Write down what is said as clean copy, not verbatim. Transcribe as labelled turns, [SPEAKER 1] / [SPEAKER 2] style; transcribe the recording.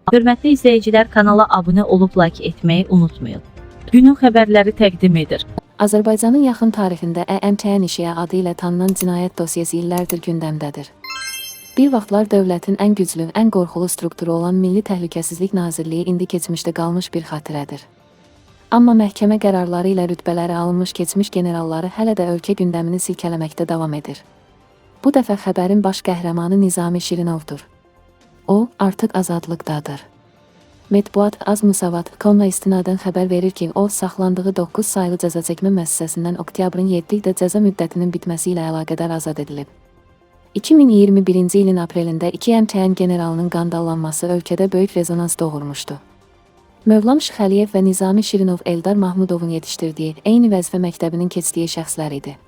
[SPEAKER 1] Hörmətli izləyicilər, kanala abunə olub like etməyi unutmayın. Günün xəbərləri təqdim edir.
[SPEAKER 2] Azərbaycanın yaxın tarixində ƏMTN işiyə adı ilə tanınan cinayət dosyesi illərdir gündəmdədir. Bir vaxtlar dövlətin ən güclü, ən qorxulu strukturu olan Milli Təhlükəsizlik Nazirliyi indi keçmişdə qalmış bir xatirədir. Amma məhkəmə qərarları ilə rütbələri alınmış keçmiş generalları hələ də ölkə gündəmini silkələməkdə davam edir. Bu dəfə xəbərin baş qəhrəmanı Nizami Şirinovdur. O, artıq azadlıqdadır. Mətbuat Az Musavat Konla istinadən xəbər verir ki, o, saxlandığı 9 saylı cəzaçəkmə müəssisəsindən oktyabrın 7-də cəza müddətinin bitməsi ilə əlaqədar azad edilib. 2021-ci ilin aprelində 2 MTN generalının qandallanması ölkədə böyük rezonans doğurmuşdu. Mövlam Şıxəliyev və Nizami Şirinov Eldar Mahmudovun yetişdirdiyi, eyni vəzifə məktəbinin keçdiyi şəxslər idi.